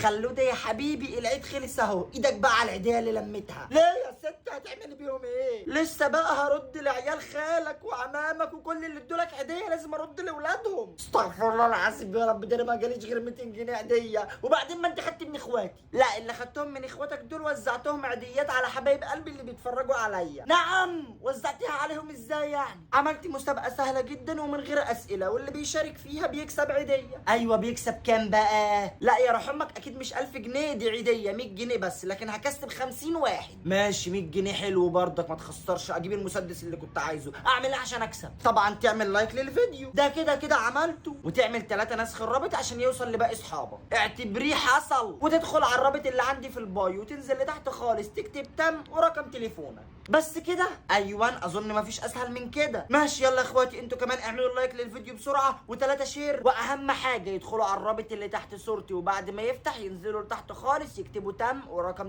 خلوده يا حبيبي العيد خلص اهو، ايدك بقى على العيديه اللي لمتها. ليه يا ست هتعملي بيهم ايه؟ لسه بقى هرد لعيال خالك وعمامك وكل اللي ادولك عيديه، لازم ارد لاولادهم. استغفر الله العظيم يا رب، ده انا ما جاليش غير 200 جنيه عيديه. وبعدين ما انت خدت من اخواتي. لا اللي خدتهم من اخواتك دول وزعتهم عيديات على حبايب قلبي اللي بيتفرجوا عليا. نعم، وزعتيها عليهم ازاي يعني؟ عملت مسابقة سهلة جدا ومن غير اسئله، واللي بيشارك فيها بيكسب عيديه. ايوه بيكسب كام بقى؟ لا يا روح امك اكيد مش 1000 جنيه، دي عيديه 100 جنيه بس، لكن هكسب 50 واحد. ماشي 100 جنيه حلو برضك، ما تخسرش. اجيب المسدس اللي كنت عايزه. اعمل ايه عشان اكسب؟ طبعا تعمل like للفيديو ده، كده كده عملته، وتعمل 3 نسخ الرابط عشان يوصل لباقي اصحابك. اعتبريه حصل. وتدخل على الرابط اللي عندي في ال bio وتنزل لتحت خالص تكتب تم ورقم تليفونك. بس كده؟ ايوه اظن مفيش اسهل من كده. ماشي يلا اخواتي انتوا كمان اعملوا like للفيديو بسرعة و3 share، واهم حاجة يدخلوا على الرابط اللي تحت صورتي، وبعد ما يفتح ينزلوا لتحت خالص يكتبوا تم ورقم